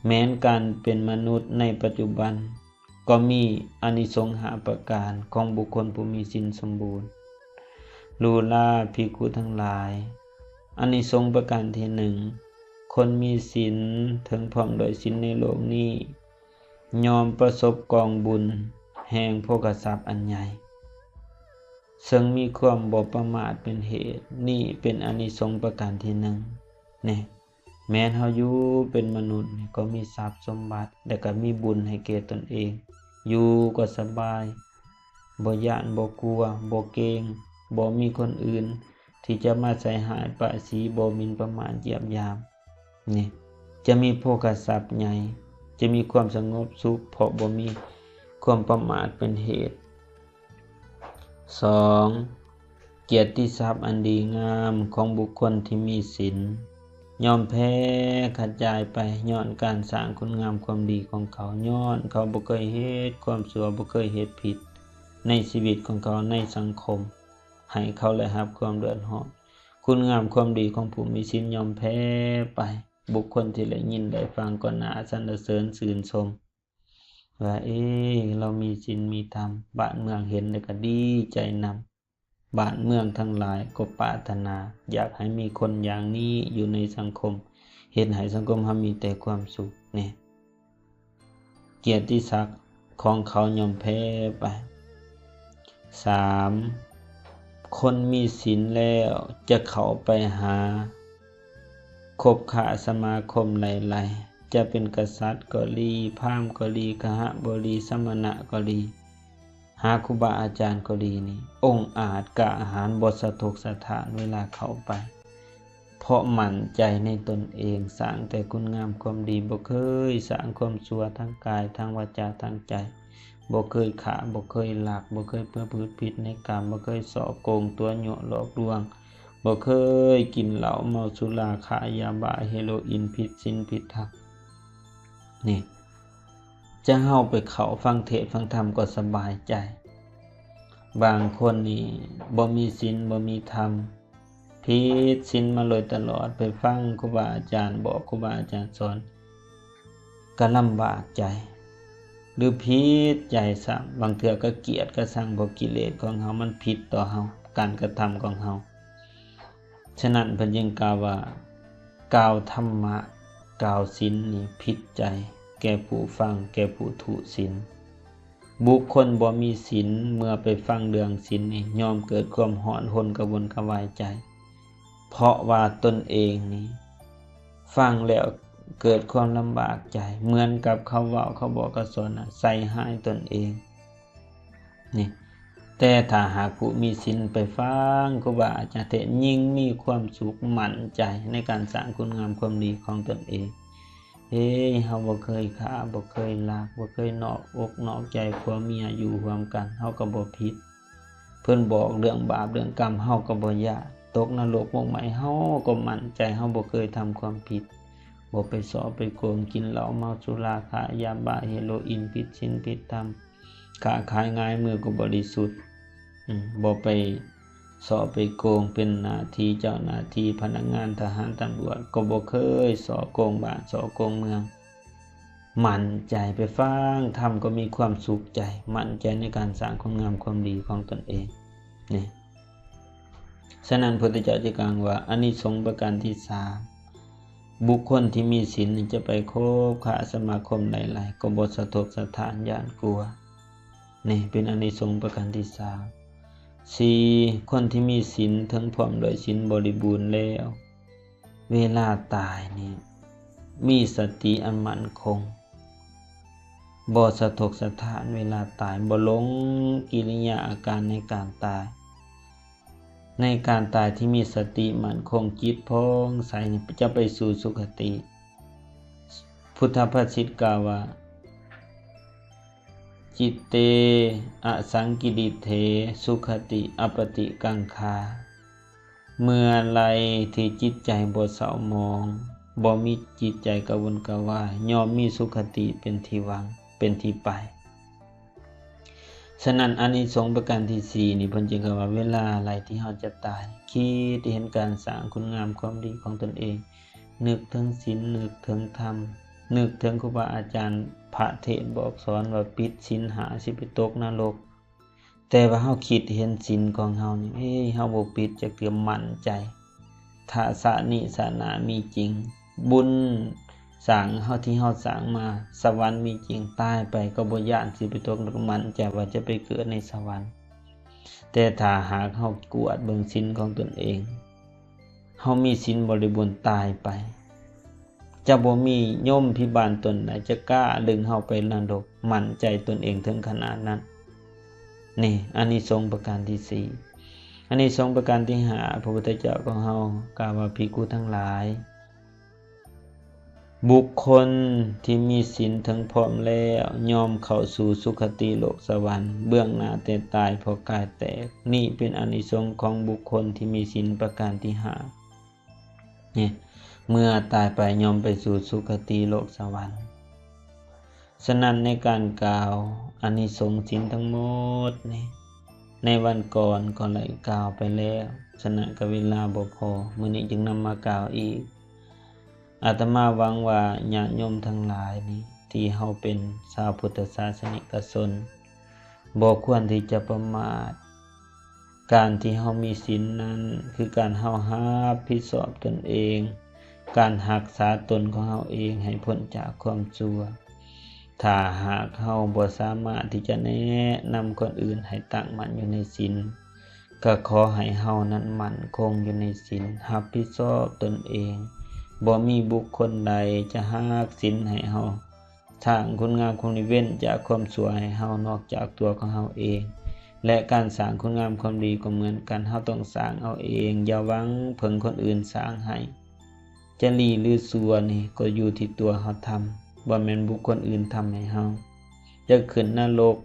ແມ່ນການເປັນມະນຸດໃນປັດຈຸບັນ ກໍມີອານິສົງຫ້າປະການຂອງບຸກຄົນຜູ້ມີສິນສົມບູນ. ລູລາ ພິກຂຸທັງຫຼາຍ, ອານິສົງປະການທີໜຶ່ງ, ຄົນມີສິນເຖິງພ້ອມດ້ວຍສິນໃນໂລກນີ້ ຍ່ອມປະສົບກອງບຸນແຫ່ງໂພຄະຊັບອັນໃຫຍ່ ເຊິ່ງມີຄວາມບໍ່ປະໝາດເປັນເຫດ. ນີ້ເປັນອານິສົງປະການທີໜຶ່ງ. ແນ່ ແມ່ນເຮົາຢູ່ເປັນມະນຸດນີ້ ກໍມີຊັບສົມບັດ ແລະ ກໍມີບຸນໃຫ້ແກ່ຕົນເອງ, ຢູ່ກໍສະບາຍ, ບໍ່ຢ້ານ, ບໍ່ກົວ, ບໍ່ເກງ, ບໍ່ມີຄົນອື່ນທີ່ຈະມາໃສ່ຮ້າຍປະສີ, ບໍ່ໝິ່ນປະໝາດ, ຢຽບຢາມ. ນີ້ ຈະມີໂພຄະຊັບໃຫຍ່, ຈະມີຄວາມສະຫງົບສຸກ ເພາະບໍ່ມີຄວາມປະໝາດເປັນເຫດ. ສອງ ກຽດຕິສັບອັນດີງາມຂອງບຸກຄົນທີ່ມີສິນ ຍ່ອມແຜ່ຂະຈາຍໄປ ຍ້ອນການສ້າງຄຸນງາມຄວາມດີຂອງເຂົາ, ຍ້ອນເຂົາບໍ່ເຄີຍເຮັດຄວາມຊົ່ວ, ບໍ່ເຄີຍເຮັດຜິດໃນຊີວິດຂອງເຂົາໃນສັງຄົມ, ໃຫ້ເຂົາໄດ້ຮັບຄວາມເດືອດຮ້ອນ. ຄຸນງາມຄວາມດີຂອງຜູ້ມີສິນຍ່ອມແຜ່ໄປ, ບຸກຄົນທີ່ໄດ້ຍິນໄດ້ຟັງກໍໜ້າສັນລະເສີນຊື່ນຊົມ ວ່າ ເອ ລາວມີສິນມີທຳ, ບ້ານເມືອງເຫັນແລ້ວກໍດີໃຈນຳ. ບ້ານເມືອງທັງຫຼາຍກໍປາດຖະໜາຢາກໃຫ້ມີຄົນຢ່າງນີ້ຢູ່ໃນສັງຄົມ, ເຮັດໃຫ້ສັງຄົມເຮົາມີແຕ່ຄວາມສຸກ. ນີ້ ກຽດຕິສັກຂອງເຂົາຍ່ອມແຜ່ໄປ. ສາມ ຄົນມີສິນແລ້ວຈະເຂົ້າໄປຫາ ຄົບຄ້າສະມາຄົມຫຼາຍໆ, ຈະເປັນກະສັດກໍດີ, ພາມກໍດີ, ຄະຫະບໍດີ, ສະມະນະກໍດີ, ຫາຄູບາອາຈານກໍດີນີ້, ອົງອາດກ້າຫານ, ບໍ່ສະທົກສະທ້ານເວລາເຂົ້າໄປ, ເພາະໝັ້ນໃຈໃນຕົນເອງ, ສ້າງແຕ່ຄຸນງາມຄວາມດີ, ບໍ່ເຄີຍສ້າງຄວາມຊົ່ວທາງກາຍ, ທາງວາຈາ, ທາງໃຈ, ບໍ່ເຄີຍຂ້າ, ບໍ່ເຄີຍລັກ, ບໍ່ເຄີຍປະພຶດຜິດໃນກາມ, ບໍ່ເຄີຍສໍ້ໂກງ, ຕົວະຍົວະ, ຫຼອກລວງ, ບໍ່ເຄີຍກິນເຫຼົ້າ, ເມົາສຸລາ, ຄ້າຢາບ້າ, ເຮໂຣອິນ, ຜິດສິນຜິດທຳ. ນີ້ ຈະເຮົາໄປເຂົ້າຟັງເທດຟັງທຳກໍສະບາຍໃຈ. ບາງຄົນນີ້ບໍ່ມີສິນ ບໍ່ມີທຳ ຜິດສິນມາໂດຍຕະຫຼອດ, ໄປຟັງຄູບາອາຈານບອກ, ຄູບາອາຈານສອນ ກໍລຳບາກໃຈ ຫຼືຜິດໃຈຊ້ຳ, ບາງເທື່ອກໍກຽດກໍຊັງ ເພາະກິເລດຂອງເຮົາມັນຜິດຕໍ່ເຮົາ, ການກະທຳຂອງເຮົາ. ສະນັ້ນເພິ່ນຈຶ່ງກ່າວວ່າ ກ່າວທຳມະ ກ່າວສິນນີ້ຜິດໃຈແກ່ຜູ້ຟັງ, ແກ່ຜູ້ທຸສິນ. ບຸກຄົນບໍ່ມີສິນ ເມື່ອໄປຟັງເລື່ອງສິນນີ້ ຍ່ອມເກີດຄວາມຮ້ອນຮົນກະວົນກະວາຍໃຈ, ເພາະວ່າຕົນເອງນີ້ຟັງແລ້ວເກີດຄວາມລຳບາກໃຈ, ເໝືອນກັບເຂົາເວົ້າ ເຂົາບອກເຂົາສອນນະ ໃສ່ຮ້າຍຕົນເອງນີ້. ແຕ່ຖ້າຫາກຜູ້ມີສິນໄປຟັງຄູບາອາຈານເທດ ຍິ່ງມີຄວາມສຸກ ໝັ້ນໃຈໃນການສ້າງຄຸນງາມຄວາມດີຂອງຕົນເອງ. ເອີ ເຮົາບໍ່ເຄີຍຂ້າ ບໍ່ເຄີຍລັກ ບໍ່ເຄີຍນອກອົກນອກໃຈຜົວເມຍຢູ່ຮ່ວມກັນ ເຮົາກໍບໍ່ຜິດ. ເພິ່ນບອກເລື່ອງບາບເລື່ອງກຳ ເຮົາກໍບໍ່ຢ້ານ. ຕົກນະລົກໝົກໄໝ້ ເຮົາກໍໝັ້ນໃຈ ເຮົາບໍ່ເຄີຍທຳຄວາມຜິດ, ບໍ່ໄປສໍ້ໄປໂກງ, ກິນເຫຼົ້າເມົາສຸລາ ຄ້າຢາບ້າເຮໂຣອິນ ຜິດສິນຜິດທຳ, ຄ້າຂາຍຫງາຍມືກໍບໍລິສຸດ, ອືມ ບໍ່ໄປ ສໍ້ໄປໂກງ, ເປັນໜ້າທີ່ເຈົ້າໜ້າທີ່ພະນັກງານທະຫານຕຳຫຼວດ ກໍບໍ່ເຄີຍສໍ້ໂກງບ້ານສໍ້ໂກງເມືອງ. ໝັ້ນໃຈໄປຟັງທຳກໍມີຄວາມສຸກໃຈ, ໝັ້ນໃຈໃນການສ້າງຄຸນງາມຄວາມດີຂອງຕົນເອງນີ້. ສະນັ້ນ ພຸດທະເຈົ້າຈຶ່ງກ່າວວ່າ ອານິສົງປະການທີສາມ ບຸກຄົນທີ່ມີສິນຈະໄປຄົບຄ້າສະມາຄົມໃດໆ ກໍບໍ່ສະທົກສະທ້ານຢ້ານກົວ. ນີ້ເປັນອານິສົງປະການທີສາມ. ສີ່ ຄົນທີ່ມີສິນເຖິງພ້ອມດ້ວຍສິນບໍລິບູນແລ້ວ ເວລາຕາຍນີ້ມີສະຕິອັນໝັ້ນຄົງ, ບໍ່ສະທົກສະທ້ານເວລາຕາຍ, ບໍ່ຫຼົງກິລິຍາອາການໃນການຕາຍ. ໃນການຕາຍທີ່ມີສະຕິໝັ້ນຄົງ, ຈິດຜ່ອງໃສ, ຈະໄປສູ່ສຸຄະຕິ. ພຸດທະພາສິດກ່າວວ່າ ຈິດເຕ ອະສັງກິລິດເຖ ສຸຂະຕິ ອະປະຕິກັງຄາ. ເມື່ອໃດທີ່ຈິດໃຈບໍ່ເສົ້າໝອງ, ບໍ່ມີຈິດໃຈກະວົນກະວາຍ, ຍ່ອມມີສຸຂະຕິເປັນທີ່ຫວັງ, ເປັນທີ່ໄປ. ສະນັ້ນ ອານິສົງປະການທີສີ່ນີ້ ເພິ່ນຈຶ່ງກ່າວວ່າ ເວລາໃດທີ່ເຮົາຈະຕາຍ, ຄິດເຫັນການສ້າງຄຸນງາມຄວາມດີຂອງຕົນເອງ, ນຶກເຖິງສິນ, ນຶກເຖິງທຳ, ນຶກເຖິງຄູບາອາຈານ, ພະເທດບອກສອນວ່າປິດສິນຫ້າ ຊິໄປຕົກນະລົກ. ແຕ່ວ່າເຮົາຄິດເຫັນສິນຂອງເຮົານີ້, ເອີ ເຮົາບໍ່ປິດຈັກເທື່ອ, ໝັ້ນໃຈ. ຖ້າຊາດນີ້ຊາດໜ້າມີຈິງ, ບຸນສ້າງເຮົາທີ່ເຮົາສ້າງມາ, ສະຫວັນມີຈິງ, ຕາຍໄປກໍບໍ່ຢ້ານຊິໄປຕົກນະລົກ, ໝັ້ນໃຈວ່າຈະໄປເກີດໃນສະຫວັນ. ແຕ່ຖ້າຫາກເຮົາກວດເບິ່ງສິນຂອງຕົນເອງ, ເຮົາມີສິນບໍລິບູນ, ຕາຍໄປ ຈະບໍ່ມີຍົມພິບານຕົນໃດຈະກ້າດຶງເຮົາໄປນະລົກ, ໝັ້ນໃຈຕົນເອງເຖິງຂະໜາດນັ້ນ. ນີ້ ອານິສົງປະການທີສີ່. ອານິສົງປະການທີຫ້າ ພະພຸດທະເຈົ້າຂອງເຮົາກ່າວວ່າ ພິກຂຸທັງຫຼາຍ, ບຸກຄົນທີ່ມີສິນເຖິງພ້ອມແລ້ວ ຍ່ອມເຂົ້າສູ່ສຸຄະຕິໂລກສະຫວັນ ເບື້ອງໜ້າແຕ່ຕາຍ ເພາະກາຍແຕກ. ນີ້ເປັນອານິສົງຂອງບຸກຄົນທີ່ມີສິນປະການທີຫ້າ. ນີ້ ເມື່ອຕາຍໄປຍ່ອມໄປສູ່ສຸຄະຕິໂລກສະຫວັນ. ສະນັ້ນ ໃນການກ່າວອານິສົງສິນທັງໝົດນີ້ ໃນວັນກ່ອນກໍໄດ້ກ່າວໄປແລ້ວ, ສະນັ້ນກໍເວລາບໍ່ພໍ, ມື້ນີ້ຈຶ່ງນຳມາກ່າວອີກ. ອາດຕະມາຫວັງວ່າຍາດໂຍມທັງຫຼາຍນີ້ ທີ່ເຮົາເປັນຊາວພຸດທະສາສະນິກະຊົນ ບໍ່ຄວນທີ່ຈະປະໝາດ. ການທີ່ເຮົາມີສິນນັ້ນ ຄືການເຮົາຮັບຜິດຊອບຕົນເອງ, ການຮັກສາຕົນຂອງເຮົາເອງໃຫ້ພົ້ນຈາກຄວາມຊົ່ວ. ຖ້າຫາກເຮົາບໍ່ສາມາດທີ່ຈະແນະນຳຄົນອື່ນໃຫ້ຕັ້ງໝັ້ນຢູ່ໃນສິນ, ກໍຂໍໃຫ້ເຮົານັ້ນໝັ້ນຄົງຢູ່ໃນສິນ, ຮັບຜິດຊອບຕົນເອງ. ບໍ່ມີບຸກຄົນໃດຈະຮັກສິນໃຫ້ເຮົາ. ສ້າງຄຸນງາມຄວາມດີເວັ້ນຈາກຄວາມຊົ່ວໃຫ້ເຮົານອກຈາກຕົວຂອງເຮົາເອງ ແລະ ການສ້າງຄຸນງາມຄວາມດີກໍເໝືອນກັນ, ເຮົາຕ້ອງສ້າງເອົາເອງ, ຢ່າຫວັງເພິ່ງຄົນອື່ນສ້າງໃຫ້. ຈະດີຫຼືຊົ່ວນີ້ກໍຢູ່ທີ່ຕົວເຮົາທຳ, ບໍ່ແມ່ນບຸກຄົນອື່ນທຳໃຫ້ເຮົາ. ຈະຂຶ້ນນະລົກ,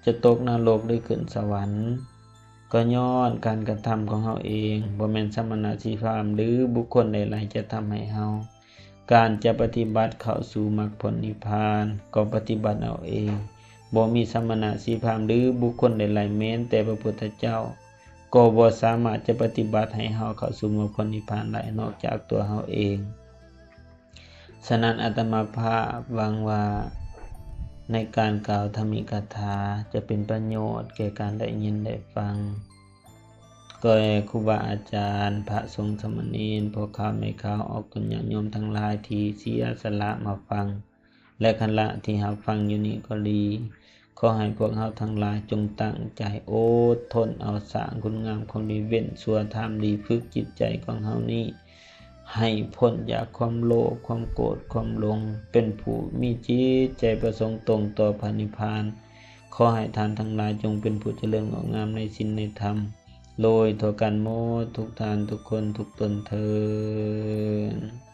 ຈະຕົກນະລົກ ຫຼື ຂຶ້ນສະຫວັນ, ກໍຍ້ອນການກະທຳຂອງເຮົາເອງ, ບໍ່ແມ່ນສະມະນະຊີພາມ ຫຼື ບຸກຄົນໃດໆຈະທຳໃຫ້ເຮົາ. ການຈະປະຕິບັດເຂົ້າສູ່ມັກຜົນນິບພານ ກໍປະຕິບັດເອົາເອງ. ບໍ່ມີສະມະນະ ຊີພາມ ຫຼື ບຸກຄົນໃດໆ ແມ່ນແຕ່ພະພຸດທະເຈົ້າ ກໍບໍ່ສາມາດຈະປະຕິບັດໃຫ້ເຮົາເຂົ້າສູ່ມັກຜົນນິບພານໄດ້ ນອກຈາກຕົວເຮົາເອງ. ສະນັ້ນ ອາດຕະມາພາບຫວັງວ່າ ໃນການກ່າວທຳມິກະຖາ ຈະເປັນປະໂຫຍດແກ່ການໄດ້ຍິນໄດ້ຟັງ ແກ່ຄູບາອາຈານ, ພະສົງສາມະເນນ, ພໍ່ຂາວແມ່ຂາວ, ອອກຕົນຍາດໂຍມທັງຫຼາຍທີ່ເສຍສະຫຼະມາຟັງ ແລະ ຄະນະທີ່ຮັບຟັງຢູ່ນີ້ກໍດີ, ຂໍໃຫ້ພວກເຮົາທັງຫຼາຍຈົ່ງຕັ້ງໃຈອົດທົນເອົາສ້າງຄຸນງາມຄວາມດີ, ເວັ້ນຊົ່ວທຳດີ, ຝຶກຈິດໃຈຂອງເຮົານີ້ ໃຫ້ພົ້ນຈາກຄວາມໂລບ, ຄວາມໂກດ, ຄວາມຫຼົງ, ເປັນຜູ້ມີຈິດໃຈປະສົງຕົງຕໍ່ພະນິບພານ. ຂໍໃຫ້ທ່ານທັງຫຼາຍຈົ່ງເປັນຜູ້ຈະເລີນງອກງາມໃນສິນໃນທຳ ໂດຍທົ່ວກັນໝົດທຸກທ່ານທຸກຄົນທຸກຕົນເທີ້ນ.